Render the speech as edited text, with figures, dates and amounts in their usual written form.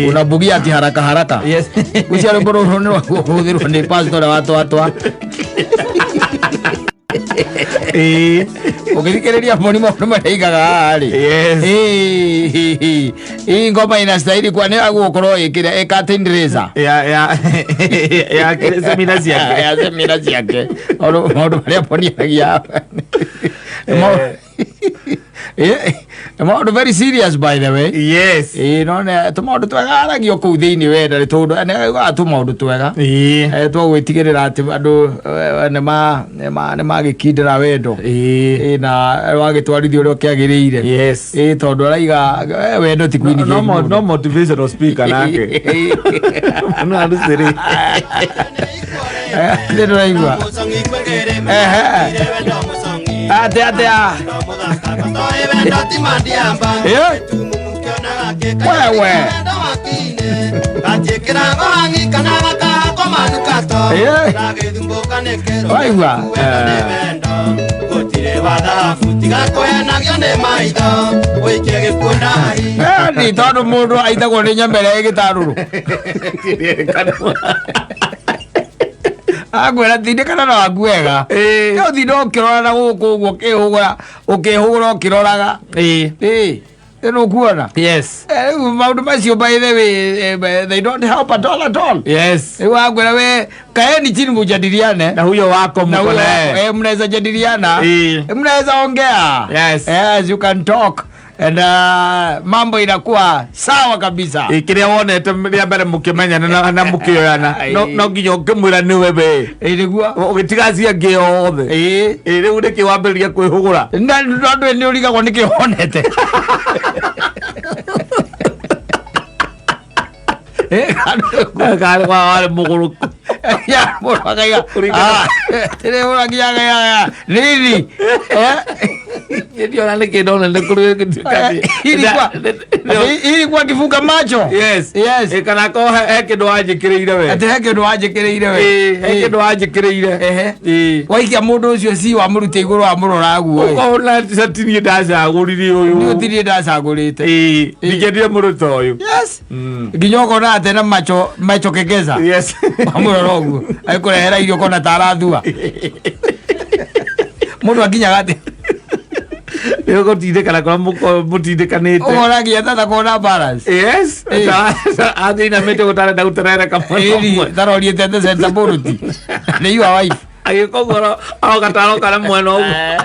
Unabugia ati haraka haraka. Yes. Gucia rwĩmbo rũrũ nĩ rwa kũhũthĩrwo nĩ pastor wa twatwa. Ĩĩ. Ũgĩthikĩrĩria mboni maũndũ marĩa aigaga haha rĩ. Yes. Ĩĩ, hii ngoma inastahili kuwa nĩ agũkorwo ĩkĩrĩa ĩ curtain raiser. Ya semina ciake. Ya semina ciake. Maũndũ maũndũ marĩa mboni aragia. Nĩ maũndũ very serious, by the way. Yes. Ĩĩ, no nĩ tũmaũndũ twega aragio kũu thĩinĩ wenda nĩ tondũ nĩ augaga tũmaũndũ twega. Ĩĩ. Twagwĩtigĩrĩra atĩ andũ nĩ magĩkindĩra wendo. Ĩĩ. Ĩĩ, na wagĩtwarithia ũrĩa ũkĩagĩrĩire. Yes. Ĩĩ, tondũ araiga wendo ti No, kwinithia no, mũndũ. no motivational speaker nake. No arucĩrĩ. Nĩ ndĩraigua. Ehe. Atĩ atĩa? Eh? Wewe. Eh? Waigua? Ni tondũ mũndũ aitagwo nĩ nyama ĩrĩa ĩgĩtarũrũ. Akwĩra tindĩkana na waku wega. Ĩĩ. Nĩ ũtinda ũkĩrora na gũkũ ũguo ũkĩhũgũra ũkĩhũgũra ũkĩroraga. Ĩĩ. Ĩĩ. Nĩ ũkuona? Yes. Rĩu maũndũ macio, by the way, they don't help at all at all. Yes. Rĩu akwĩra we kaeni chini mujadiliane. Na huyo wako Na mko huyo naye. wako, mnaweza jadiliana. Ĩĩ. Mnaweza ongea. Yes. Yes, you can talk and mambo inakuwa sawa kabisa. Ĩ, kĩrĩa wonete rĩa mbere mũkĩmenyana na mũkĩoyana no nginya ũkĩmwĩra nĩwe we. Ĩ, nĩguo. Ũgĩtiga acio angĩ othe. Ĩ. Ĩ, rĩu nĩkĩ wambĩrĩria kwĩhũgũra? Na tondũ nĩ ũrigagwo nĩkĩ wonete. Karĩ kwa warĩ mũgũrũku. Ya, mũndũ akaiga, Kũringana- "Ah, tĩrĩ ũragia ya nini." Ndiona nĩkĩ ndona nĩ kũrĩ Ilikuwa ilikuwa kifunga macho. Yes. Yes. Ĩ, kana ko he kĩndũ wanjĩkĩrĩire we. Atĩ he kĩndũ wanjĩkĩrĩire we. Ĩ, he kĩndũ wanjĩkĩrĩire. Ehe. Ĩ. Waikia mũndũ ũcio ci wamũruta igũrũ wamũrora guo. Ũkona tinie ndacagũrire ũyũ. Nĩ ũtirie ndacagũrĩte. Ĩ, ndingĩendire mũndũ ta ũyũ. Yes. Nginya ũkona atĩ na macho macho kegeza. Yes. Wamũrora ũguo. Agĩkũrehera irio ũkona ta arathua. Mũndũ akinyaga atĩ Nĩ ũgũtindĩkana kũrĩa mũtindĩkanĩte. Ũkona nginya tata kona balance. Yes. Ĩ. Athiĩ inamĩte gũtarenda gũterereka mwena Ĩni ũmwe. taroriete atĩ center board. Nĩ your wife. Agĩkogoro aroka taroka na mwena ũmwe.